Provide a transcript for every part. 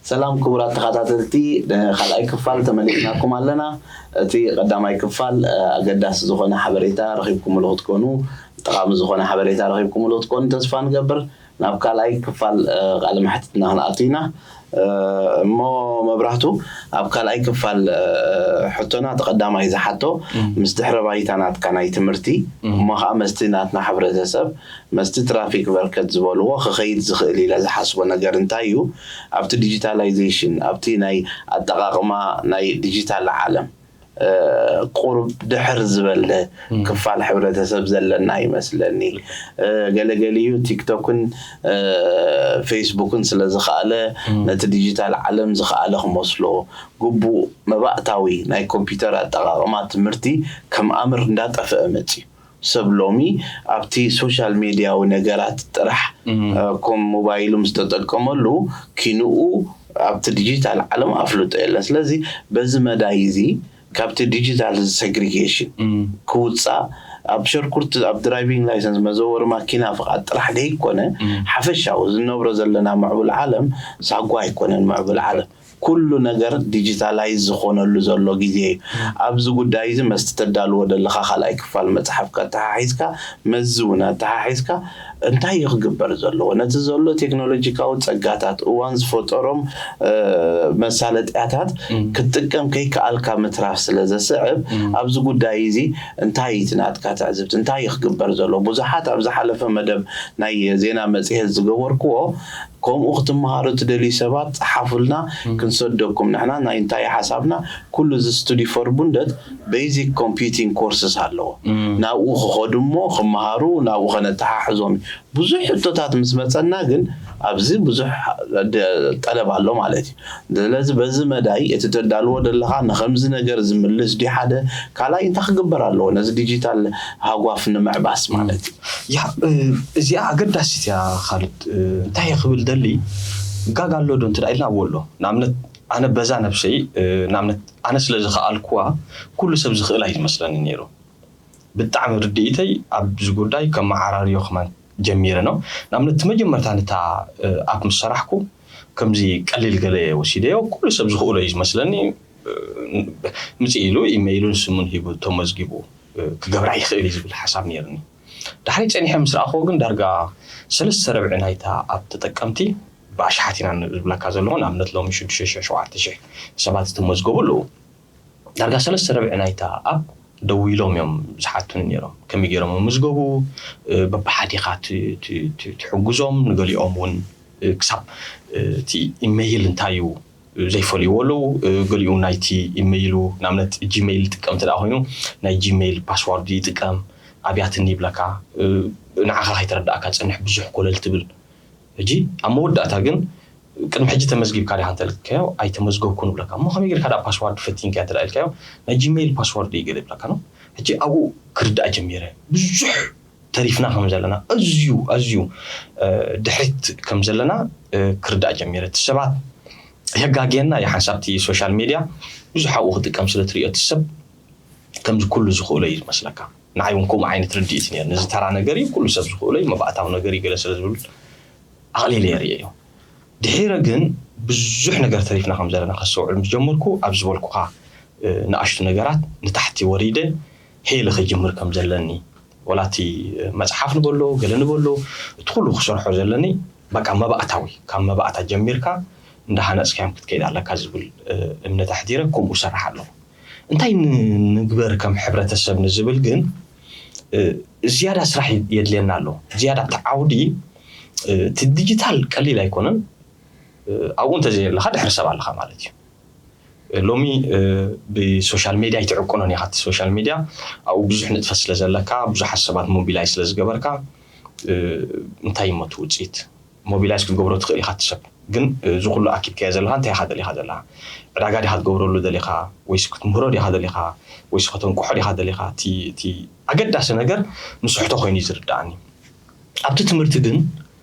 ሰላም ክቡራት ተኸታተልቲ፣ እ፣ ካልኣይ ክፋል ተመሊስናኩም ኣለና። እቲ ቀዳማይ ክፋል፣ እ፣ ኣገዳሲ ዝኾነ ሓበሬታ ረኺብኩምሉ ክትኮኑ፣ ጠቓሚ ዝኾነ ሓበሬታ ረኺብኩምሉ ክትኮኑ ተስፋ ንገብር። ናብ ካልኣይ ክፋል፣ እ፣ ቃለ መሕትትና ክንኣቱ ኢና። እ፣ እሞ መብራህቱ፣ ኣብ ካልኣይ ክፋል፣ እ፣ ሕቶና እቲ ቀዳማይ ዝሓቶ እም። ምስ ድሕረ ባይታ ናትካ ናይ ትምህርቲ፣ እም። እሞ ኸዓ መስቲ ናትና ሕብረተሰብ፣ መስቲ ትራፊክ በርከት ዝበልዎ ክኸይድ ዝኽእል ኢለ ዝሓስቦ ነገር እንታይ እዩ? ኣብቲ ዲጂታላይዜሽን፣ ኣብቲ ናይ ኣጠቓቕማ ናይ ዲጂታል ዓለም፣ እ፣ ቁሩብ ድሕር ዝበለ እም። ክፋል ሕብረተሰብ ዘለና ይመስለኒ። እ፣ ገለገሊኡ ቲክቶክን፣ እ፣ ፌስቡክን ስለ ዝኸኣለ፣ እም። ነቲ ዲጂታል ዓለም ዝኸኣለ ክመስሎ፣ ግቡእ መባእታዊ ናይ ኮምፒውተር ኣጠቓቕማ ትምህርቲ ከም ኣምር እንዳጠፍአ መጺኡ። ሰብ ሎሚ ኣብቲ ሶሻል ሜድያዊ ነገራት ጥራሕ፣ እም። እ፣ ኮም ሞባይሉ ምስ ተጠቀመሉ፣ ኪንኡ ኣብቲ ዲጂታል ዓለም ኣፍልጦ የለን። ስለዚ በዚ መዳይ እዚ ካብቲ ዲጂታል ሴግሪጌሽን እም። ክውጻእ፣ ኣብ ሸርኩርት፣ ኣብ ድራይቪንግ ላይሰንስ፣ መዘወሪ ማኪና ፍቓድ ጥራሕ ደይኮነ፣ እም። ሓፈሻዊ ዝነብሮ ዘለና ምዕቡል ዓለም ሳጓ ኣይኮነን ምዕቡል ዓለም። ኩሉ ነገር ዲጂታላይዝ ዝኾነሉ ዘሎ ግዜ እዩ። እም። ኣብዚ ጉዳይ እዚ መስቲ ተዳልዎ ዘለኻ ካልኣይ ክፋል መጽሓፍካ ኣተሓሒዝካ፣ መዚ እውን ኣተሓሒዝካ፣ እንታይ እዩ ክግበር ዘለዎ? ነቲ ዘሎ ቴክኖሎጂካዊ ጸጋታት፣ እዋን ዝፈጠሮም፣ እ፣ መሳለጥያታት እም። ክትጥቀም ከይከኣልካ ምትራፍ ስለ ዘስዕብ፣ እም። ኣብዚ ጉዳይ እዚ እንታይ እዩ እቲ ናትካ ትዕዝብቲ? እንታይ እዩ ክግበር ዘለዎ? ብዙሓት ኣብ ዝሓለፈ መደብ ናይ ዜና መጽሔት ዝገበርክዎ፣ ከምኡ ክትመሃሩ ትደልዩ ሰባት ጸሓፉልና፣ እም። ክንሰደኩም። ንሕና ናይ እንታይ ሓሳብና፣ ኩሉ እዚ ስቱዲ ፎር ቡንደት ቤዚክ ኮምፒውቲንግ ኮርስስ ኣለዎ። እም። ናብኡ ክኸዱ እሞ ክመሃሩ፣ ናብኡ ከነተሓሕዞም እዩ። ብዙሕ ሕቶታት ምስ መጸና ግን ኣብዚ ብዙሕ ደ-፣ ጠለብ ኣሎ ማለት እዩ። ስለዚ በዚ መዳይ እቲ ተዳልዎ ዘለኻ ንኸምዚ ነገር ዝምልስ ድዩ ሓደ፣ ካልኣይ እንታይ ክግበር ኣለዎ ነዚ ዲጂታል ሃጓፍ ንምዕባስ ማለት እዩ? ያ፣ እ፣ እዚኣ ኣገዳሲት እያ ካልድ። እ፣ እንታይ እየ ክብል ደሊ፣ ጋግ ኣሎ ዶ እንተ ደኣ ኢልና ኣብኡ ኣሎ። ንኣብነት ኣነ በዛ ነብሰይ፣ እ፣ ንኣብነት ኣነ ስለ ዝኸኣልኩዋ ኩሉ ሰብ ዝኽእል እዩ ዝመስለኒ ነይሩ። ብጣዕሚ ርድኢተይ ኣብዚ ጉዳይ ከመዓራርዮ ከማን ጀሚረ ነው። ንኣብነት እቲ መጀመርታ ነታ፣ እ፣ ኣፕ ምስ ሰራሕኩ ከምዚ ቀሊል ገለ ወሲደዮ፣ ኩሉ ሰብ ዝኽእሎ እዩ ዝመስለኒ። እ፣ ምጽእ ኢሉ ኢመይሉን ስሙን ሂቡ ተመዝጊቡ፣ እ፣ ክገብራ ይኽእል እዩ ዝብል ሓሳብ ነይርኒ። ድሕሪ ጸኒሐ ምስ ረኣኽዎ ግን ዳርጋ ሰለስተ ረብዒ ናይታ ኣፕ ተጠቀምቲ ብኣሽሓት ኢና ዝብለካ ዘለኹ። ንኣብነት ሎሚ ሽዱሽተ ሽሕ ሸውዓተ ሽሕ ሰባት ዝተመዝገቡ ኣለዉ። ዳርጋ ሰለስተ ረብዒ ናይታ ኣፕ ደዊሎም እዮም ዝሓቱኒ ነይሮም። ከመይ ገይሮም ምዝገቡ፣ እ፣ በብሓዲኻ ት-፣ ት-፣ ት-፣ ትሕግዞም፣ ንገሊኦም እውን፣ እ፣ ክሳብ፣ እ፣ እቲ ኢመይል እንታይ እዩ ዘይፈልይዎ ኣለዉ። እ፣ ገሊኡ ናይቲ ኢመይሉ፣ ንኣብነት ጂሜይል ይጥቀም እንተ ደኣ ኮይኑ፣ ናይ ጂሜይል ፓስዋርድ ይጥቀም፣ ኣብያትኒ ይብለካ። እ፣ ንዓኻ ከይተረዳእካ ጸንሕ ብዙሕ ኮለል ትብል። ሕጂ ኣብ መወዳእታ ግን ቅድሚ ሕጂ ተመዝጊብካ ዲኻ እንተልካዮ፣ ኣይተመዝገብኩን ይብለካ። እሞ ከመይ ጌርካ ደኣ ፓስዋርድ ፈቲንካ እንተ ደኣ ኢልካዮ፣ ናይ ጂሜይል ፓስዋርድ እዩ ገለ ይብለካ ነው። ሕጂ ኣብኡ ክርዳእ ጀሚረ። ብዙሕ ተሪፍና ከም ዘለና፣ ኣዝዩ፣ ኣዝዩ፣ እ፣ ድሕሪት ከም ዘለና፣ እ፣ ክርዳእ ጀሚረ። እቲ ሰባት የጋግየና እዩ። ሓንሳብ እቲ ሶሻል ሜድያ ብዙሕ ኣብኡ ክጥቀም ስለ ትርእዮ፣ እቲ ሰብ ከምዚ ኩሉ ዝኽእሎ እዩ ዝመስለካ። ንዓይ እውን ከምኡ ዓይነት ርድኢት ነይሩ። ነዚ ተራ ነገር እዩ፣ ኩሉ ሰብ ዝኽእሎ እዩ፣ መባእታዊ ነገር እዩ ገለ ስለ ዝብል ኣቕሊለ እየ ርእየዮ። ድሒረ ግን ብዙሕ ነገር ተሪፍና ከም ዘለና ከስተውዕል ምስ ጀመርኩ፣ ኣብ ዝበልኩኻ፣ እ፣ ንኣሽቱ ነገራት ንታሕቲ ወሪደ ሄለ ክጅምር ከም ዘለኒ፣ ወላ እቲ፣ እ፣ መጽሓፍ ንበሎ፣ ገለ ንበሎ፣ እቲ ኩሉ ክሰርሖ ዘለኒ፣ በቃ መባእታዊ፣ ካብ መባእታ ጀሚርካ እንዳሃነጽካዮም ክትከይድ ኣለካ ዝብል፣ እ፣ እምነት ኣሕዲረ፣ ከምኡ እሰርሕ ኣለኹ። እንታይ ን-፣ ንግበር ከም ሕብረተሰብ ንዝብል ግን፣ እ፣ ዝያዳ ስራሕ የድልየና ኣሎ። ዝያዳ እቲ ዓውዲ፣ እ፣ እቲ ዲጂታል ቀሊል ኣይኮነን። እ፣ ኣብኡ እንተዘየለኻ ድሕሪ ሰብ ኣለኻ ማለት እዩ። እ፣ ሎሚ፣ እ፣ ብሶሻል ሜድያ ኣይትዕቅኖን ኢኻ። እቲ ሶሻል ሜድያ ኣብኡ ብዙሕ ንጥፈት ስለ ዘለካ፣ ብዙሓት ሰባት ሞቢላይዝ ስለ ዝገበርካ፣ እ፣ እንታይ እሞ እቲ ውጽኢት? ሞቢላይዝ ክትገብሮ ትኽእል ኢኻ እቲ ሰብ። ግን፣ እ፣ እዚ ኩሉ ኣኪብካዮ ዘለኻ እንታይ ኢኻ ደሊኻ ዘለኻ? ዕዳጋ ዲኻ ትገብረሉ ደሊኻ? ወይስ ክትምህሮ ዲኻ ደሊኻ? ወይስ ከተንቅሖ ዲኻ ደሊኻ? እቲ፣ እቲ ኣገዳሲ ነገር ንስሕቶ ኮይኑ እዩ ዝርድኣኒ። ኣብቲ ትምህርቲ ግን፣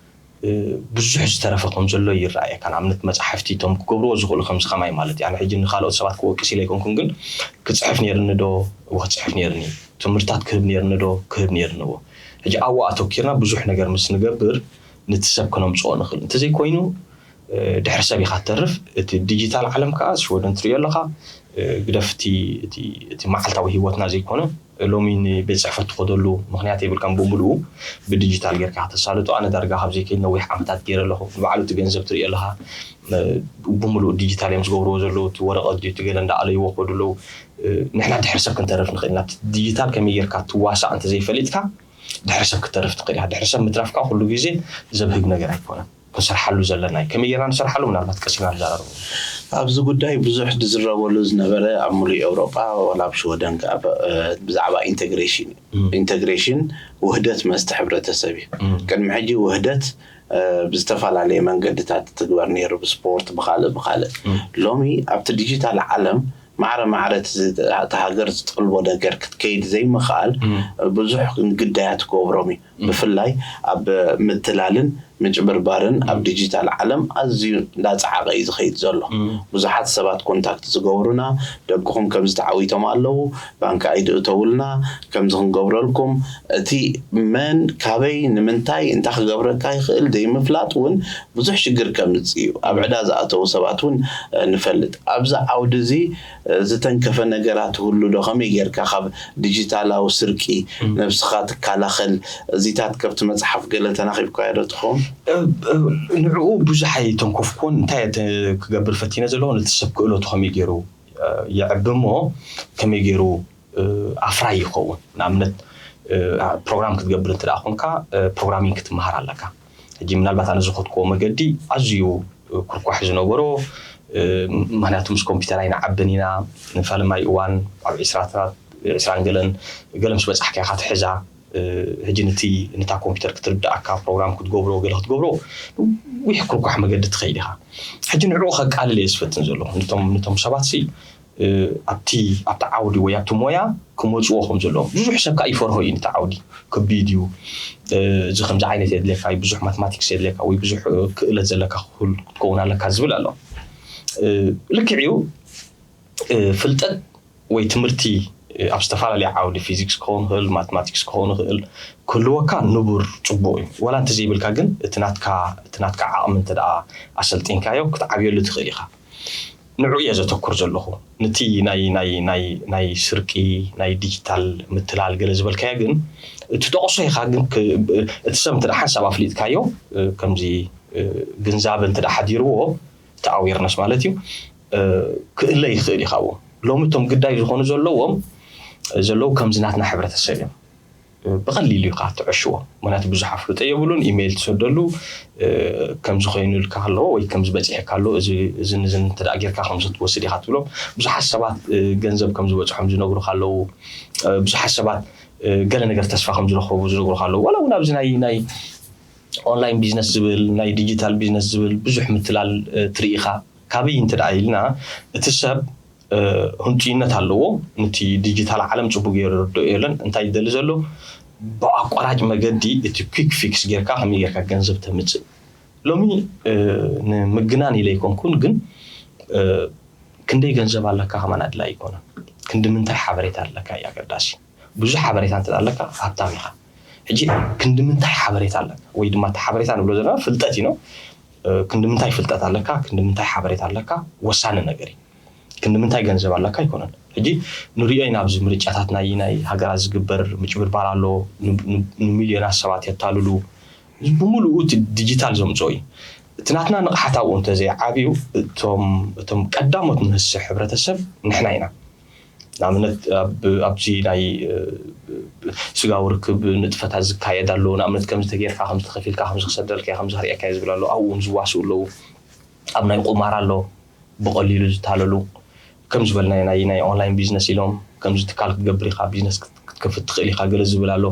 እ፣ ብዙሕ ዝተረፈ ከም ዘሎ ይረኣየካ። ንኣብነት መጻሕፍቲ እቶም ክገብርዎ ዝኽእሉ ከምዚ ከማይ ማለት እዩ። ኣነ ሕጂ ንኻልኦት ሰባት ክወቅስ ኢለ ኣይኮንኩን፣ ግን ክጽሕፍ ነይርኒ ዶ? እወ ክጽሕፍ ነይርኒ። ትምህርታት ክህብ ነይርኒ ዶ? ክህብ ነይርኒ። እወ። ሕጂ ኣብኡ ኣተኪርና ብዙሕ ነገር ምስ ንገብር፣ ነቲ ሰብ ከነምጽኦ ንኽእል። እንተዘይኮይኑ፣ ድሕሪ ሰብ ኢኻ ትተርፍ። እቲ ዲጂታል ዓለም ከዓ ሽወደን ትሪኦ ኣለኻ፣ ግደፍቲ እቲ መዓልታዊ ህይወትና ዘይኮነ፣ ሎሚ ንቤት ፅሕፈት ትኸደሉ ምክንያት የብልካን። ብምሉኡ ብዲጂታል ጌርካ ከተሳልጦ። ኣነ ዳርጋ ካብ ዘይከይድ ነዊሕ ዓመታት ገይረ ኣለኹ። ንባዕሉ እቲ ገንዘብ ትሪኦ ኣለኻ፣ ብምሉኡ ዲጂታል እዮም ዝገብርዎ ዘለዉ። እቲ ወረቐት ድዩ እቲ ገለ እንዳኣለይዎ ክኸዱ ኣለዉ። ንሕና ድሕሪ ሰብ ክንተርፍ ንኽእል ኢና። ዲጂታል ከመይ ጌርካ ትዋሳእ እንተዘይፈሊጥካ ድሕሪ ሰብ ክትተርፍ ትኽእል ኢኻ። ድሕሪ ሰብ ምትራፍ ከዓ ኩሉ ግዜ ዘብህግ ነገር ኣይኮነን። ክንሰርሓሉ ዘለና እዩ። ከመይ ጌርና ንሰርሓሉ ምናልባት ቀሲና ንዘራረቡ። ኣብዚ ጉዳይ ብዙሕ ዝዝረበሉ ዝነበረ ኣብ ሙሉእ ኤውሮጳ ዋላ ኣብ ሽወደን ከዓ ብዛዕባ ኢንቴግሬሽን ኢንቴግሬሽን ውህደት መስተ ሕብረተሰብ እዩ። ቅድሚ ሕጂ ውህደት ብዝተፈላለየ መንገድታት ትግበር ነይሩ፣ ብስፖርት፣ ብካልእ ብካልእ። ሎሚ ኣብቲ ዲጂታል ዓለም ማዕረ ማዕረ እቲ ሃገር ዝጠልቦ ነገር ክትከይድ ዘይምኽኣል ብዙሕ ግዳያት ክገብሮም እዩ። ብፍላይ ኣብ ምትላልን ምጭብርባርን ኣብ ዲጂታል ዓለም ኣዝዩ እንዳፀዓቐ እዩ ዝኸይድ ዘሎ። ብዙሓት ሰባት ኮንታክት ዝገብሩና፣ ደቅኹም ከምዚ ተዓዊቶም ኣለዉ፣ ባንክ ኣይድእተውልና፣ ከምዚ ክንገብረልኩም። እቲ መን ካበይ ንምንታይ እንታይ ክገብረካ ይኽእል ዘይምፍላጥ እውን ብዙሕ ሽግር ከምፅእ እዩ። ኣብ ዕዳ ዝኣተዉ ሰባት እውን ንፈልጥ። ኣብዚ ዓውዲ እዚ ዝተንከፈ ነገራት ህሉ ዶ? ከመይ ጌርካ ካብ ዲጂታላዊ ስርቂ ነብስኻ ትከላኸል? እዚታት ከብቲ መፅሓፍ ገለ ተናኺብካዮ ዶ ትኸውን? ንዕኡ ብዙሕ ኣይተንኮፍኩን። እንታይ ክገብር ፈቲነ ዘለኹ፣ ነቲ ሰብ ክእለቱ ከመይ ገይሩ የዕቢ እሞ ከመይ ገይሩ ኣፍራይ ይኸውን። ንኣብነት ፕሮግራም ክትገብር እንተ ደኣ ኮንካ፣ ፕሮግራሚንግ ክትመሃር ኣለካ። ሕጂ ምናልባት ኣነ ዝኸድክዎ መገዲ ኣዝዩ ኩርኳሕ ዝነበሮ፣ ምክንያቱ ምስ ኮምፒውተር ኣይንዓብን ኢና። ንፈለማይ እዋን ኣብ ዕስራታት፣ ዕስራን ገለን ገለ ምስ በጻሕካ ኢኻ ትሕዛ። ሕጂ ነቲ ነታ ኮምፒውተር ክትርድኣካ፣ ፕሮግራም ክትገብሮ፣ ገለ ክትገብሮ ነዊሕ ኩርኳሕ መገዲ ትኸይድ ኢኻ። ሕጂ ንዕኡ ከቃልል እየ ዝፈትን ዘለኹ። ነቶም ነቶም ሰባትሲ ኣብቲ ኣብቲ ዓውዲ ወይ ኣብቲ ሞያ ክመፅዎ ከም ዘለዎም። ብዙሕ ሰብ ከዓ ይፈርሆ እዩ፣ ነቲ ዓውዲ ከቢድ እዩ፣ እዚ ከምዚ ዓይነት የድልየካ እዩ፣ ብዙሕ ማትማቲክስ የድልየካ ወይ ብዙሕ ክእለት ዘለካ ክትከውን ኣለካ ዝብል ኣሎ። ልክዕ እዩ። ፍልጠት ወይ ትምህርቲ ኣብ ዝተፈላለየ ዓውዲ፣ ፊዚክስ ክኸውን ይኽእል፣ ማትማቲክስ ክኸውን ይኽእል፣ ክህልወካ ንቡር፣ ፅቡቕ እዩ። ዋላ እንተዘይብልካ ግን እቲ ናትካ እቲ ናትካ ዓቕሚ እንተ ደኣ ኣሰልጢንካዮ ክትዓብየሉ ትኽእል ኢኻ። ንዕኡ እየ ዘተኩር ዘለኹ። ነቲ ናይ ናይ ናይ ናይ ስርቂ፣ ናይ ዲጂታል ምትላል ገለ ዝበልካዮ ግን፣ እቲ ጠቕሶ ኢኻ ግን ክ-፣ እቲ ሰብ እንተ ደኣ ሓንሳብ ኣፍሊጥካዮ፣ ከምዚ ግንዛበ እንተ ደኣ ሓዲርዎ፣ እቲ ኣዌርነስ ማለት እዩ፣ ክእለ ይኽእል እዩ። ካብኡ ሎሚ እቶም ግዳይ ዝኾኑ ዘለዎም ዘለዉ ከምዚ ናትና ሕብረተሰብ እዮም። ብቐሊሉ ኢኻ ትዕሽዎ። ምኽንያቱ ብዙሕ ኣፍልጦ የብሉን። ኢሜይል ትሰደሉ፣ ከምዚ ኮይኑ ኢልካ ኣለዎ ወይ ከምዚ በፂሕካ ኣሎ፣ እዚ፣ እዝን እዝን እንተ ደኣ ጌርካ ከምዚ ክትወስድ ኢኻ ትብሎም። ብዙሓት ሰባት ገንዘብ ከም ዝበፅሖም ዝነግሩኻ ኣለዉ። ብዙሓት ሰባት ገለ ነገር ተስፋ ከም ዝረኸቡ ዝነግሩኻ ኣለዉ። ዋላ እውን ኣብዚ ናይ፣ ናይ ኦንላይን ቢዝነስ ዝብል፣ ናይ ዲጂታል ቢዝነስ ዝብል ብዙሕ ምትላል ትርኢ ኢኻ። ካበይ እንተ ደኣ ኢልና፣ እቲ ሰብ ህንጡይነት ኣለዎ። ነቲ ዲጂታል ዓለም ጽቡቅ ገይሩ ይርድኦ የለን። እንታይ ይደሊ ዘሎ? ብኣቋራጭ መገዲ እቲ quick fix ጌርካ ከመይ ጌርካ ገንዘብ ተምጽእ። ሎሚ ንምግናን ኢለ ኣይኮንኩን፣ ግን ክንደይ ገንዘብ ኣለካ ከማን ኣድላይ ኣይኮነን። ክንዲ ምንታይ ሓበሬታ ኣለካ እዩ ኣገዳሲ። ብዙሕ ሓበሬታ እንተ ኣለካ ሃብታም ኢኻ። ሕጂ ክንዲ ምንታይ ሓበሬታ ኣለካ ወይ ድማ እቲ ሓበሬታ ንብሎ ዘለና ፍልጠት እዩ ነው። ክንዲ ምንታይ ፍልጠት ኣለካ፣ ክንዲ ምንታይ ሓበሬታ ኣለካ ወሳኒ ነገር እዩ። ክንዲ ምንታይ ገንዘብ ኣለካ ኣይኮነን። ሕጂ ንሪኦ ኢና ኣብዚ ምርጫታት ናይ፣ ናይ ሃገራት ዝግበር ምጭብርባር ኣሎ። ን-፣ ን-፣ ንሚልዮናት ሰባት የታልሉ። ብምሉኡ እቲ ዲጂታል ዘምፅኦ እዩ። እቲ ናትና ንቕሓት ኣብኡ እንተዘይዓብዩ፣ እቶም፣ እቶም ቀዳሞት ንህስሕ ሕብረተሰብ ንሕና ኢና። ንኣብነት ኣብ-፣ ኣብዚ ናይ፣ እ፣ ስጋዊ ርክብ ንጥፈታት ዝካየድ ኣሎ። ንኣብነት ከምዚ ተጌርካ፣ ከምዚ ተኸፊልካ፣ ከምዚ ክሰደልካ፣ ከምዚ ክርእየካ እየ ዝብል ኣሎ። ኣብኡ እውን ዝዋስኡ ኣለዉ። ኣብ ናይ ቁማር ኣሎ፣ ብቐሊሉ ዝታለሉ። ከም ዝበልናዮ ናይ፣ ናይ ኦንላይን ቢዝነስ ኢሎም፣ ከምዚ ትካል ክትገብር ኢኻ፣ ቢዝነስ ክት-፣ ክትከፍት ትኽእል ኢኻ፣ ገለ ዝብል ኣሎ።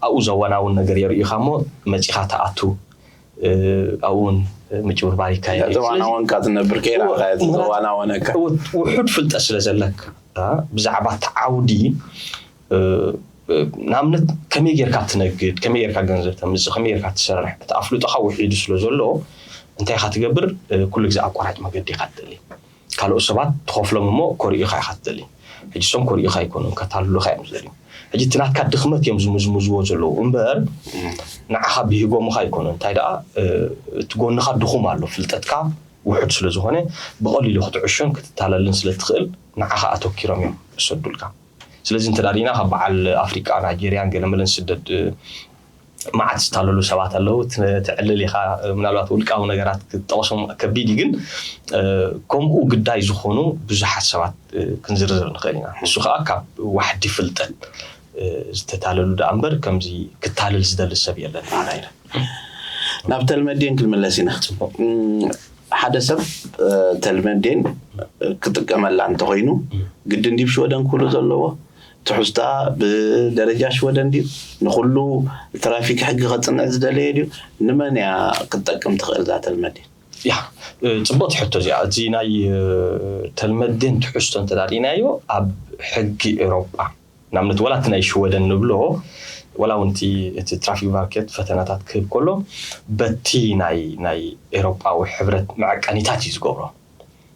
ኣብኡ ዘዋናውን ነገር የርእዩኻ እሞ መጺኻ ትኣቱ። እ፣ ኣብኡ እውን ምጭብርባር ይካየድ እዩ። ስለዚ ተዋናወንካ ትነብር ከይራእኻ እቲ ምኽንያቱ ዘዋናወነካ። እው-፣ ውሑድ ፍልጠት ስለ ዘለካ፣ እ፣ ብዛዕባ እቲ ዓውዲ፣ እ፣ እ፣ ንኣብነት ከመይ ጌርካ ትነግድ፣ ከመይ ጌርካ ገንዘብ ተምጽእ፣ ከመይ ጌርካ ትሰርሕ፣ እቲ ኣፍልጦኻ ውሒዱ ስለ ዘሎ እንታይ ኢኻ ትገብር? እ፣ ኩሉ ግዜ ኣቋራጭ መገዲ ኢኻ ትደሊ። ካልኦት ሰባት ትኸፍሎም እሞ ከርእዩኻ ኢኻ ትደሊ። ሕጂ እሶም ከርእዩኻ ኣይኮኑን፣ ከታልሉኻ እዮም ዝደልዩ። ሕጂ እቲ ናትካ ድኽመት እዮም ዝምዝምዝዎ ዘለዉ እምበር ንዓኻ ብሂጎምኻ ኣይኮነ። እንታይ ደኣ እቲ ጎንኻ ድኹም ኣሎ፣ ፍልጠትካ ውሑድ ስለ ዝኾነ ብቐሊሉ ክትዕሾን ክትታለልን ስለ ትኽእል ንዓኻ ኣተኪሮም እዮም ዝሰዱልካ። ስለዚ እንተ ሪኢና ካብ በዓል ኣፍሪቃ ናይጀርያን ገለመለን ስደድ መዓት ዝታለሉ ሰባት ኣለዉ። ትዕልል ኢኻ፣ ምናልባት ውልቃዊ ነገራት ክትጠቕሶም ከቢድ እዩ፣ ግን ከምኡ ግዳይ ዝኾኑ ብዙሓት ሰባት ክንዝርዝር ንኽእል ኢና። ንሱ ከዓ ካብ ዋሕዲ ፍልጠት ዝተታለሉ ደኣ እምበር ከምዚ ክታለል ዝደሊ ሰብ የለን። ኣነ ናብ ተልመዴን ክንምለስ ኢና። ሓደ ሰብ ተልመዴን ክጥቀመላ እንተኮይኑ ግድን ዲብ ሽወደን ክህሉ ዘለዎ ትሕዝታ ብደረጃ ሽወደን ድዩ? ንኩሉ ትራፊክ ሕጊ ከጽንዕ ዝደለየ ድዩ? ንመን እያ ክትጠቅም ትኽእል እዛ ተልመዴን? ያ ጽቡቕቲ ሕቶ እዚኣ። እዚ ናይ ተልመዴን ትሕዝቶ እንተዳሪእናዮ ኣብ ሕጊ ኤሮጳ ንኣብነት ወላ እቲ ናይ ሽወደን ንብሎ ወላ እውን እቲ ትራፊክ ቫርኬት ፈተናታት ክህብ ከሎ በቲ ናይ ናይ ኤሮጳዊ ሕብረት መዐቀኒታት እዩ ዝገብሮ።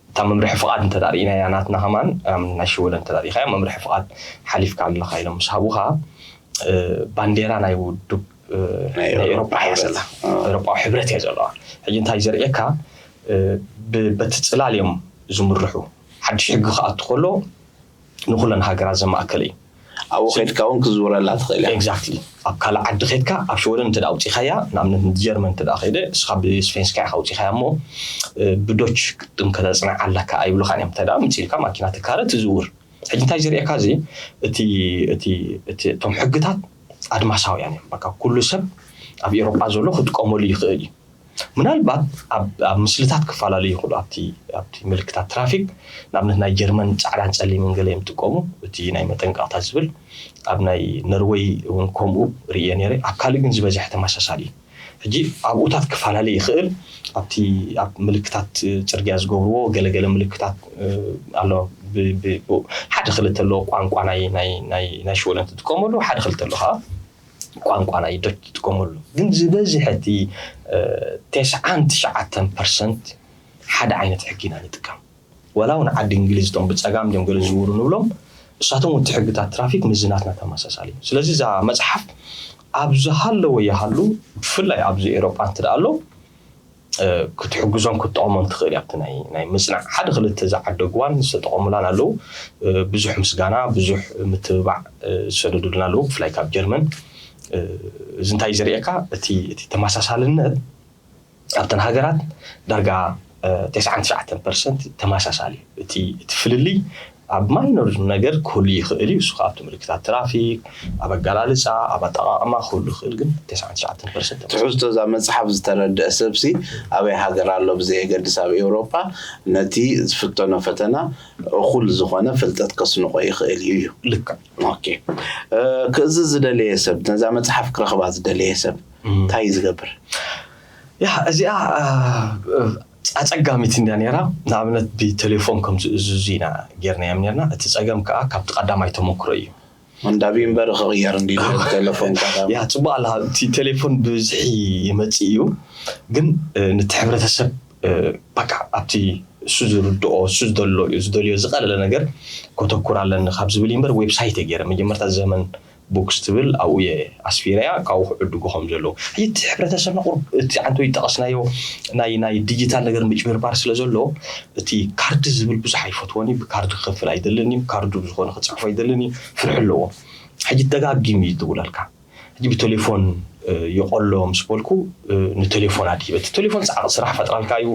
እታ መምርሒ ፍቓድ እንተ ርኢናያ ናትና ከማን ናይ ሽወደን እንተ ርኢኻያ መምርሒ ፍቓድ ሓሊፍካ ኣለኻ ኢሎም ምስ ሃቡኻ ባንዴራ ናይ ውድብ ናይ ኤሮጳ እያ ዘላ። ኤሮጳዊ ሕብረት እያ ዘለዋ። ሕጂ እንታይ ዘርእየካ በቲ ፅላል እዮም ዝምርሑ። ሓድሽ ሕጊ ክኣቱ ከሎ ንኩለን ሃገራት ዘማእከለ እዩ። ኣብኡ ከድካ እውን ክዝውረላ ትኽእል እያ። ኤግዛክትሊ። ኣብ ካልእ ዓዲ ከድካ ኣብ ሽወደን እንተ ኣውፂኻያ ንኣብነት ንጀርመን እንተ ከይደ እስኻ ብስፔንስካ ኢኻ ኣውፂኻያ እሞ ብዶች ክትም ከተፅንዓ ኣለካ ኣይብሉኻን እዮም። እንታይ ደኣ ምፅእ ኢልካ ማኪና ትካረ ትዝውር። ሕጂ እንታይ ዝርእየካ እዚ እቲ እቲ እቲ እቶም ሕግታት ኣድማሳውያን እዮም። በቃ ኩሉ ሰብ ኣብ ኤሮጳ ዘሎ ክጥቀመሉ ይኽእል እዩ። ምናልባት ኣብ ምስልታት ክፈላለዩ ይኽእሉ ኣብቲ ኣብቲ ምልክታት ትራፊክ። ንኣብነት ናይ ጀርመን ፃዕዳን ፀሊምን ገለ እዮም ዝጥቀሙ። እቲ ናይ መጠንቀቕታ ዝብል ኣብ ናይ ነርወይ እውን ከምኡ ርእየ ነይረ። ኣብ ካልእ ግን ዝበዝሐ ተመሳሳሊ እዩ። ሕጂ ኣብኡታት ክፈላለ ይኽእል። ኣብቲ ኣብ ምልክታት ፅርግያ ዝገብርዎ ገለገለ ምልክታት ኣሎ። ሓደ ክልተ ኣለዎ ቋንቋ ናይ ሽወደን ትጥቀመሉ፣ ሓደ ክልተ ኣሎ ከዓ ቋንቋ ናይ ዶች ትጥቀመሉ። ግን ዝበዝሐ እቲ ተስዓን ትሽዓተን ፐርሰንት ሓደ ዓይነት ሕጊ ኢና ንጥቀም። ወላ እውን ዓዲ እንግሊዝ እቶም ብፀጋም ድዮም ገለ ዝውሩ ንብሎም እሳቶም እቲ ሕግታት ትራፊክ ምዝናትና ተመሳሳሊ እዩ። ስለዚ እዛ መፅሓፍ ኣብ ዝሃለወ ይሃሉ ብፍላይ ኣብዚ ኤሮጳ እንት ደኣ ኣሎ ክትሕግዞም ክትጠቕሞም ትኽእል እያ። ኣብቲ ናይ ናይ ምፅናዕ ሓደ ክልተ ዝዓደግዋን ዝተጠቐሙላን ኣለዉ። ብዙሕ ምስጋና ብዙሕ ምትብባዕ ዝሰደዱልና ኣለዉ ብፍላይ ካብ ጀርመን። እዚ እንታይ ዘርእየካ እቲ እቲ ተመሳሳልነት ኣብተን ሃገራት ዳርጋ ተስዓን ትሽዓተን ፐርሰንት ተመሳሳሊ እዩ። እቲ እቲ ፍልልይ ኣብ ማይኖር ነገር ክህሉ ይኽእል እዩ። እሱ ኣብቲ ምልክታት ትራፊክ፣ ኣብ ኣገላልፃ፣ ኣብ ኣጠቓቕማ ክህሉ ይኽእል፣ ግን ተስዓን ትሽዓተን ፐርሰንት ተመሳሳሊ። ትሕዝቶ እዛ መፅሓፍ ዝተረድአ ሰብሲ ኣበይ ሃገር ኣሎ ብዘየገድስ ኣብ ኤውሮፓ ነቲ ዝፍተኖ ፈተና እኹል ዝኾነ ፍልጠት ከስንቆ ይኽእል እዩ እዩ። ልክዕ። ኦኬ። ክእዝዝ ዝደለየ ሰብ፣ ነዛ መፅሓፍ ክረኽባ ዝደለየ ሰብ እንታይ እዩ ዝገብር? ያ እዚኣ ኣፀጋሚት እንድያ ነይራ። ንኣብነት ብቴሌፎን ከም ዝእዝዙ ኢና ጌርናዮም ነርና። እቲ ፀገም ከዓ ካብቲ ቀዳማይ ተመክሮ እዩ። እንዳቢ እምበር ክቕየር እንዲ ቴሌፎን ቀዳም ያ ፅቡቅ ኣላ። እቲ ቴሌፎን ብብዝሒ ይመፅእ እዩ፣ ግን ንቲ ሕብረተሰብ በቃ ኣብቲ እሱ ዝርድኦ እሱ ዝደሎ እዩ ዝደልዮ ዝቀለለ ነገር ከተኩር ኣለኒ ካብ ዝብል እዩ እምበር ዌብሳይት እየ ገይረ መጀመርታ ዘመን ቦክስ ትብል ኣብኡ እየ ኣስፊረያ ካብኡ ክዕድጉ ከም ዘለዉ። ሕጂ እቲ ሕብረተሰብና ቁሩብ እቲ ዓንቶ ይጠቐስናዮ ናይ ናይ ዲጂታል ነገር ምጭብርባር ስለ ዘሎ እቲ ካርድ ዝብል ብዙሕ ኣይፈትዎን እዩ። ብካርድ ክኸፍል ኣይደልን እዩ። ካርዱ ብዝኾነ ክፅሕፎ ኣይደልን እዩ። ፍርሒ ኣለዎ። ሕጂ ደጋጊሙ እዩ ዝድውለልካ። ሕጂ ብቴሌፎን ይቐሎ ምስ በልኩ ንቴሌፎን ኣድሂበ። እቲ ቴሌፎን ፃዕቕ ስራሕ ፈጥራልካ እዩ።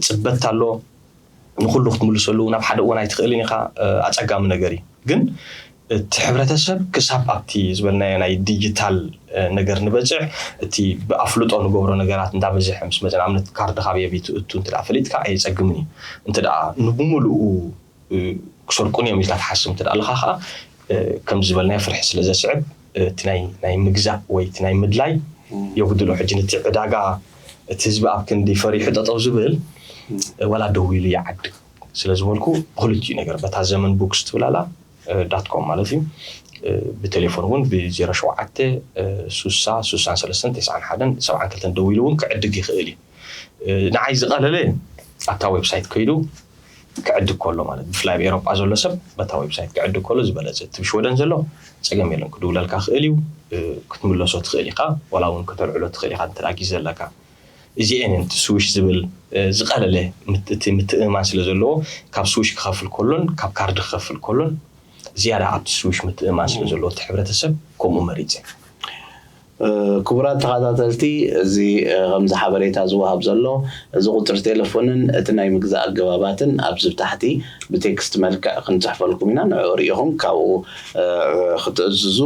ፅበት ኣሎ። ንኩሉ ክትምልሰሉ ናብ ሓደ እዋን ኣይትኽእልን ኢኻ። ኣፀጋሚ ነገር እዩ ግን እቲ ሕብረተሰብ ክሳብ ኣብቲ ዝበልናዮ ናይ ዲጂታል ነገር ንበፅዕ እቲ ብኣፍልጦ ንገብሮ ነገራት እንዳበዝሐ ምስ መፀ ንኣብነት ካርድኻ ቤት እቱ እንተ ፈሊጥካ ኣየፀግምን እዩ። እንተ ንብሙሉኡ ክሰርቁን እዮም ኢልካ ትሓስብ እንተ ኣለኻ ከዓ ከም ዝበልናዮ ፍርሒ ስለ ዘስዕብ እቲ ናይ ምግዛእ ወይ እቲ ናይ ምድላይ የጉድሎ። ሕጂ ነቲ ዕዳጋ እቲ ህዝቢ ኣብ ክንዲ ፈሪሑ ጠጠው ዝብል ወላ ደው ኢሉ ይዓድግ ስለ ዝበልኩ ብክልቲኡ ነገር በታ ዘመን ቡክስ ትብላላ ዳትኮም ማለት እዩ። ብቴሌፎን እውን ብ ዜሮ ሸውዓተ ሱሳ ሱሳን ሰለስተን ተስዓን ሓደን ሰብዓን ክልተን ደው ኢሉ እውን ክዕድግ ይኽእል እዩ። ንዓይ ዝቐለለ ኣብታ ዌብሳይት ከይዱ ክዕድግ ከሎ ማለት ብፍላይ ኣብ ኤሮጳ ዘሎ ሰብ በታ ዌብሳይት ክዕድግ ከሎ ዝበለጸ። እቲ ብሽወደን ዘሎ ጸገም የለን፣ ክድውለልካ ክእል እዩ። ክትምለሶ ትኽእል ኢኻ፣ ዋላ እውን ከተልዕሎ ትኽእል ኢኻ እንተ ግዜ ኣለካ። እዚኤን እቲ ስዊሽ ዝብል ዝቀለለ እቲ ምትእምማን ስለ ዘለዎ፣ ካብ ስዊሽ ክኸፍል ከሎን ካብ ካርድ ክኸፍል ከሎን ዝያዳ ኣብቲ ስዊሽ ምትእምማን ስለ ዘለዎ እቲ ሕብረተሰብ ከምኡ መሪጸ። ክቡራት ተኸታተልቲ፣ እዚ ከምዚ ሓበሬታ ዝወሃብ ዘሎ፣ እዚ ቁፅሪ ቴሌፎንን እቲ ናይ ምግዛእ ኣገባባትን ኣብዚ ታሕቲ ብቴክስት መልክዕ ክንፅሕፈልኩም ኢና። ንዕኡ ርኢኹም ካብኡ ክትእዝዙ፣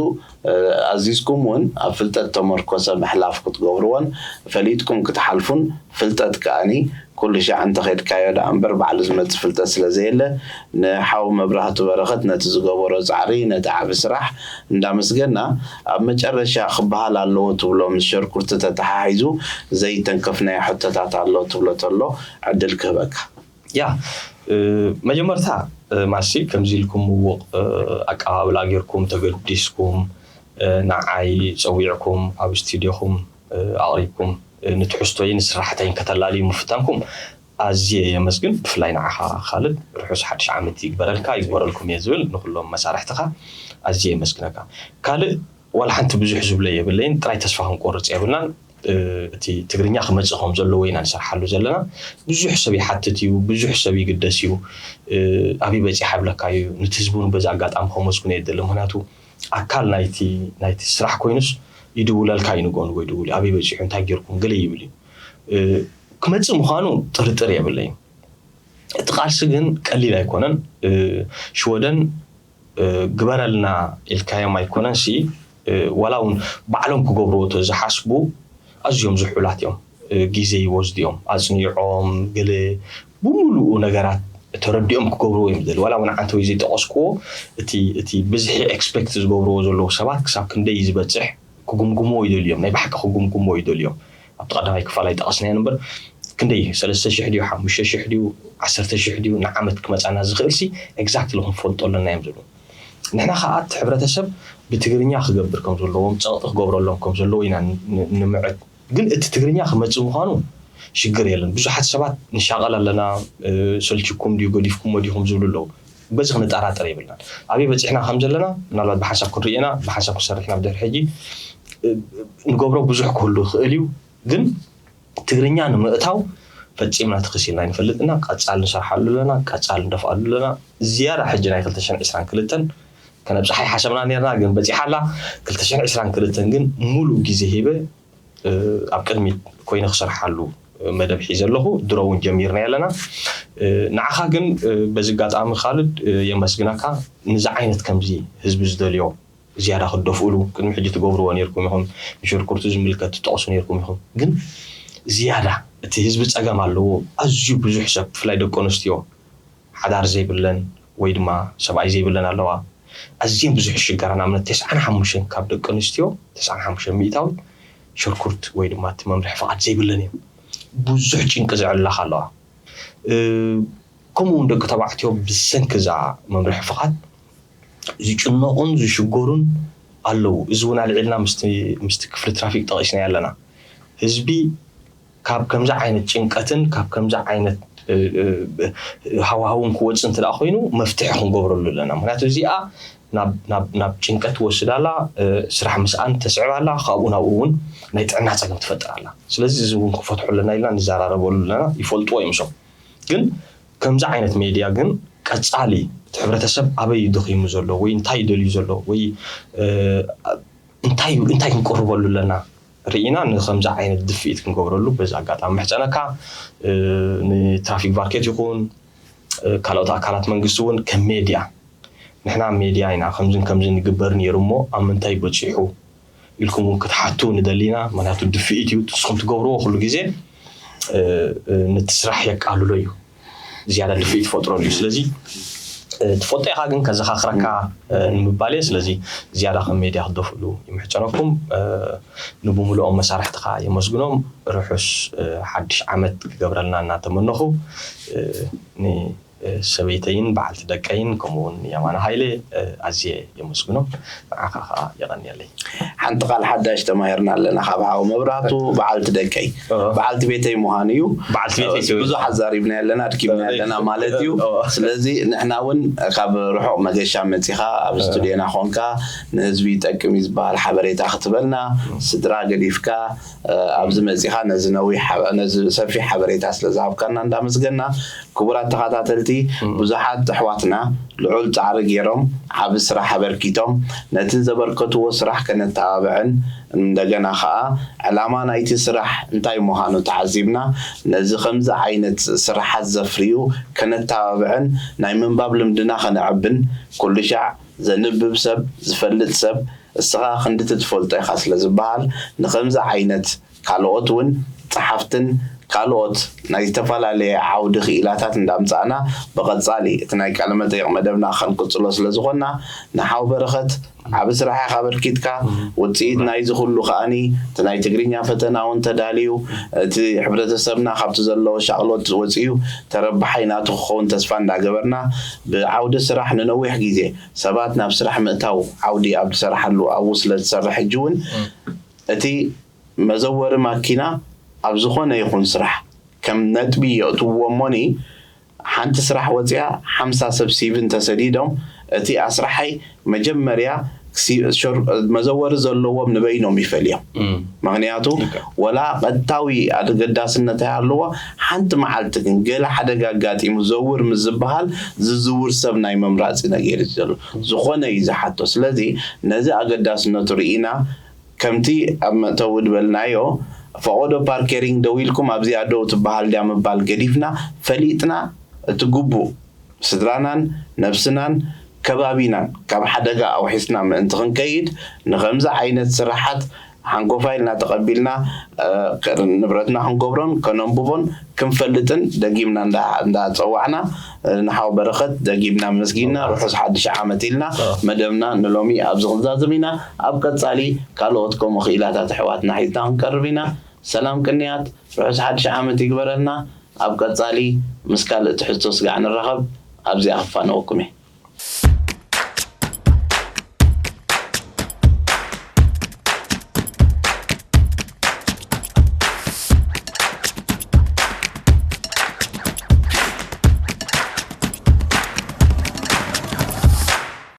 ኣዚዝኩም እውን ኣብ ፍልጠት ተመርኮሰ ምሕላፍ ክትገብርዎን ፈሊጥኩም ክትሓልፉን፣ ፍልጠት ከኣኒ ኩሉ ሻዕ እንተኸድካዮ ደኣ እምበር ባዕሉ ዝመጽእ ፍልጠት ስለ ዘየለ፣ ንሓው መብራህቱ በረኸት ነቲ ዝገበሮ ጻዕሪ፣ ነቲ ዓቢ ስራሕ እንዳመስገና፣ ኣብ መጨረሻ ክበሃል ኣለዎ ትብሎ ምስ ሸርኩርቲ ተተሓሒዙ ዘይተንከፍናዮ ሕቶታት ኣሎ ትብሎ ተሎ ዕድል ክህበካ። ያ መጀመርታ ማሲ ከምዚ ኢልኩም ምውቕ ኣቀባብላ ጌርኩም ተገዲስኩም ንዓይ ጸዊዕኩም ኣብ ስቱድዮኹም ኣቕሪብኩም ንትሕዝቶይን ስራሕተይን ከተላልዩ ምፍታንኩም ኣዝየ የመስግን። ብፍላይ ንዓኻ ካልድ ርሑስ ሓድሽ ዓመት ይግበረልካ ይግበረልኩም እየ ዝብል ንኩሎም መሳርሕትኻ ኣዝየ የመስግነካ። ካልእ ዋላ ሓንቲ ብዙሕ ዝብሎ የብለይን፣ ጥራይ ተስፋ ክንቆርጽ የብልናን። እቲ ትግርኛ ክመጽእ ከም ዘለዎ ኢና ንሰርሓሉ ዘለና። ብዙሕ ሰብ ይሓትት እዩ፣ ብዙሕ ሰብ ይግደስ እዩ። ኣበይ በጺሓ ይብለካ እዩ። ነቲ ህዝቢ እውን በዚ ኣጋጣሚ ከመስግኖ እየ ዝደሊ። ምክንያቱ ኣካል ናይቲ ናይቲ ስራሕ ኮይኑስ ይድውለልካ እዩ፣ ንግሆ ንግሆ ይድውል እዩ። ኣበይ በጺሑ፣ እንታይ ጌርኩም ገለ ይብል እዩ። ክመጽእ ምዃኑ ጥርጥር የብለይን። እቲ ቃልሲ ግን ቀሊል ኣይኮነን። ሽወደን ግበረልና ኢልካዮም ኣይኮነንሲ፣ ዋላ እውን ባዕሎም ክገብርዎ ተዝሓስቡ ኣዝዮም ዝሑላት እዮም። ግዜ ይወስዱ እዮም። ኣጽኒዖም ገለ ብምሉኡ ነገራት ተረዲኦም ክገብርዎ እዮም ዝደልዩ። ዋላ እውን ዓንተ ወይ ዘይጠቐስክዎ እቲ እቲ ብዝሒ ኤክስፔክት ዝገብርዎ ዘለዉ ሰባት ክሳብ ክንደይ ዝበጽሕ ክግምግምዎ ይደልዩ እዮም። ናይ ብሓቂ ክግምግምዎ ይደልዩ እዮም። ኣብቲ ቀዳማይ ክፋል ኣይጠቐስናዮን እምበር ክንደይ ሰለስተ ሽሕ ድዩ ሓሙሽተ ሽሕ ድዩ ዓሰርተ ሽሕ ድዩ ንዓመት ክመጻና ዝኽእል ሲ ኤግዛክትሊ ክንፈልጦ ኣለና እዮም ዝብሉ። ንሕና ከዓ እቲ ሕብረተሰብ ብትግርኛ ክገብር ከም ዘለዎም ጸቕጢ ክገብረሎም ከም ዘለዎ ኢና ንምዕድ። ግን እቲ ትግርኛ ክመጽእ ምዃኑ ሽግር የለን። ብዙሓት ሰባት ንሻቐል ኣለና፣ ሰልችኩም ድዩ ገዲፍኩሞ ዲኹም ዝብሉ ኣለዉ። በዚ ክንጠራጠር የብልናን። ኣበይ በጺሕና ከም ዘለና ምናልባት ብሓንሳብ ክንርኢ ኢና፣ ብሓንሳብ ክንሰርሕ ኢና። ብድሕሪ ሕጂ ንገብሮ ብዙሕ ክህሉ ይኽእል እዩ፣ ግን ትግርኛ ንምእታው ፈጺምና ተኸሲልና ኣይንፈልጥና። ቀጻል ንሰርሓሉ ኣለና፣ ቀጻል ንደፍኣሉ ኣለና። ዝያዳ ሕጂ ናይ ክልተ ሽሕን ዕስራን ክልተን ከነብጽሓ ይሓሰብና ነርና፣ ግን በጺሓ ኣላ። ክልተ ሽሕን ዕስራን ክልተን ግን ሙሉእ ግዜ ሂበ ኣብ ቅድሚት ኮይነ ክሰርሓሉ መደብ ሒዘ ኣለኹ። ድሮ እውን ጀሚርና ኣለና። ንዓኻ ግን በዚ ኣጋጣሚ ካልድ የመስግነካ። ንዚ ዓይነት ከምዚ ህዝቢ ዝደልዮ ዝያዳ ክትደፍእሉ ቅድሚ ሕጂ ትገብርዎ ነርኩም ኢኹም። ንሽርኩርቱ ዝምልከት ትጠቕሱ ነርኩም ኢኹም። ግን ዝያዳ እቲ ህዝቢ ጸገም ኣለዎ። ኣዝዩ ብዙሕ ሰብ ብፍላይ ደቂ ኣንስትዮ ሓዳር ዘይብለን ወይ ድማ ሰብኣይ ዘይብለን ኣለዋ። ኣዝየን ብዙሕ ይሽገራ። ንኣብነት ተስዓን ሓሙሽተን ካብ ደቂ ኣንስትዮ ተስዓን ሓሙሽተን ሚእታዊት ሽርኩርት ወይ ድማ እቲ መምርሒ ፍቓድ ዘይብለን እየን። ብዙሕ ጭንቂ ዘዕልላኻ ኣለዋ። ከምኡ እውን ደቂ ተባዕትዮ ብሰንኪ እዛ መምርሒ ፍቓድ ዝጭነቑን ዝሽገሩን ኣለዉ። እዚ እውን ኣልዒልና ምስቲ ክፍሊ ትራፊክ ጠቒስናዮ ኣለና። ህዝቢ ካብ ከምዚ ዓይነት ጭንቀትን ካብ ከምዚ ዓይነት ሃዋህውን ክወፅእ እንተ ኮይኑ መፍትሒ ክንገብረሉ ኣለና። ምክንያቱ እዚኣ ናብ ጭንቀት ትወስዳላ፣ ስራሕ ምስኣን ተስዕባላ፣ ካብኡ ናብኡ እውን ናይ ጥዕና ፀገም ትፈጥራላ። ስለዚ እዚ እውን ክፈትሑ ኣለና ኢልና ንዘራረበሉ ኣለና። ይፈልጥዎ እዮም እሶም። ግን ከምዚ ዓይነት ሜድያ ግን ቀፃሊ እቲ ሕብረተሰብ ኣበይ ደኺሙ ዘሎ ወይ እንታይ ደልዩ ዘሎ ወይ እንታይ እንታይ ክንቅርበሉ ኣለና ርኢና ንከምዚ ዓይነት ድፍኢት ክንገብረሉ በዚ ኣጋጣሚ ምሕፀነካ። ንትራፊክ ቫርኬት ይኹን ካልኦት ኣካላት መንግስቲ እውን ከም ሜድያ ንሕና ሜድያ ኢና ከምዝን ከምዝን ይግበር ነይሩ እሞ ኣብ ምንታይ በፂሑ ኢልኩም እውን ክትሓቱ ንደሊና። ምክንያቱ ድፍኢት እዩ፣ ንስኹም ትገብርዎ ኩሉ ግዜ ነቲ ስራሕ የቃልሎ እዩ፣ ዝያዳ ድፍኢት ይፈጥረሉ እዩ። ስለዚ ትፈልጦ ኢኻ ግን ከዘኻኽረካ ንምባል እየ። ስለዚ ዝያዳ ከም ሜድያ ክትደፍእሉ ይምሕፀነኩም። ንብምልኦም መሳርሕትኻ የመስግኖም። ርሑስ ሓድሽ ዓመት ክገብረልና እናተመነኹ ን ሰበይተይን በዓልቲ ደቀይን ከምኡ እውን የማነ ሃይለ ኣዝየ የመስግኖም። ንዓኻ ከዓ የቐንየለይ። ሓንቲ ቃል ሓዳሽ ተማሂርና ኣለና ካብ ሓው መብራህቱ። በዓልቲ ደቀይ በዓልቲ ቤተይ ምዃን እዩ። በዓልቲ ቤተይ ትብል። ብዙሕ ኣዛሪብና ኣለና ኣድኪምና ኣለና ማለት እዩ። ስለዚ ንሕና እውን ካብ ርሑቕ መገሻ መፂኻ ኣብ ስቱድዮና ኮንካ ንህዝቢ ይጠቅም እዩ ዝበሃል ሓበሬታ ክትበልና ስድራ ገዲፍካ ኣብዚ መፂኻ ነዚ ነዊሕ ነዚ ሰፊሕ ሓበሬታ ስለዝሃብካና እንዳመስገና። ክቡራት ተኸታተልቲ፣ ብዙሓት ኣሕዋትና ልዑል ፃዕሪ ገይሮም ዓቢ ስራሕ ኣበርኪቶም ነቲ ዘበርከትዎ ስራሕ ከነተባብዕን እንደገና ከዓ ዕላማ ናይቲ ስራሕ እንታይ ምዃኑ ተዓዚብና ነዚ ከምዚ ዓይነት ስራሓት ዘፍርዩ ከነተባብዕን ናይ ምንባብ ልምድና ከነዕብን ኩሉ ሻዕ ዘንብብ ሰብ ዝፈልጥ ሰብ እስኻ ክንድቲ ትፈልጦ ኢኻ ስለ ዝበሃል ንከምዚ ዓይነት ካልኦት እውን ፀሓፍትን ካልኦት ናይ ዝተፈላለየ ዓውዲ ክኢላታት እንዳምፃእና ብቐፃሊ እቲ ናይ ቃለ መጠይቕ መደብና ከንቅፅሎ ስለ ዝኾንና ንሓው በረኸት ዓብ ስራሕ ኢኻ በርኪትካ ውፅኢት ናይዚ ኩሉ ከኣኒ እቲ ናይ ትግርኛ ፈተና እውን ተዳልዩ እቲ ሕብረተሰብና ካብቲ ዘለዎ ሻቕሎት ወፂኡ ተረባሓይ ናቱ ክኸውን ተስፋ እንዳገበርና ብዓውዲ ስራሕ ንነዊሕ ግዜ ሰባት ናብ ስራሕ ምእታው ዓውዲ ኣብ ዝሰራሓሉ ኣብኡ ስለ ዝሰርሕ ሕጂ እውን እቲ መዘወሪ ማኪና ኣብ ዝኾነ ይኹን ስራሕ ከም ነጥቢ የእትውዎ እሞኒ ሓንቲ ስራሕ ወፂኣ ሓምሳ ሰብ ሲቪ እንተሰዲዶም እቲ ኣስራሓይ መጀመርያ መዘወሪ ዘለዎም ንበይኖም ይፈልዮም። ምክንያቱ ወላ ቀጥታዊ ኣገዳስነት ኣይሃለዎ ሓንቲ መዓልቲ ግን ገለ ሓደጋ ኣጋጢሙ ዘውር ምስ ዝበሃል ዝዝውር ሰብ ናይ ምምራፅ ነገር እዩ ዘሎ ዝኾነ እዩ ዝሓቶ። ስለዚ ነዚ ኣገዳስነቱ ርኢና ከምቲ ኣብ መእተዊ ዝበልናዮ ፈቐዶ ፓርኬሪንግ ደው ኢልኩም ኣብዚኣ ደው ትበሃል ድያ ምባል ገዲፍና ፈሊጥና እቲ ግቡእ ስድራናን ነብስናን ከባቢናን ካብ ሓደጋ ኣውሒስና ምእንቲ ክንከይድ ንኸምዚ ዓይነት ስራሓት ሓንጎፋይ ኢልና ተቐቢልና ንብረትና ክንገብሮን ከነንብቦን ክንፈልጥን ደጊምና እንዳፀዋዕና ንሓው በረኸት ደጊምና መስጊና ርሑስ ሓድሽ ዓመት ኢልና መደብና ንሎሚ ኣብዚ ክንዛዝም ኢና። ኣብ ቀፃሊ ካልኦት ከምኡ ክኢላታት ኣሕዋትና ሒዝና ክንቀርብ ኢና። ሰላም ቅንያት ርሑስ ሓድሽ ዓመት ይግበረልና። ኣብ ቀፃሊ ምስ ካልእ ትሕዝቶ ስጋዕ ንራኸብ። ኣብዚኣ ክፋነወኩም እየ።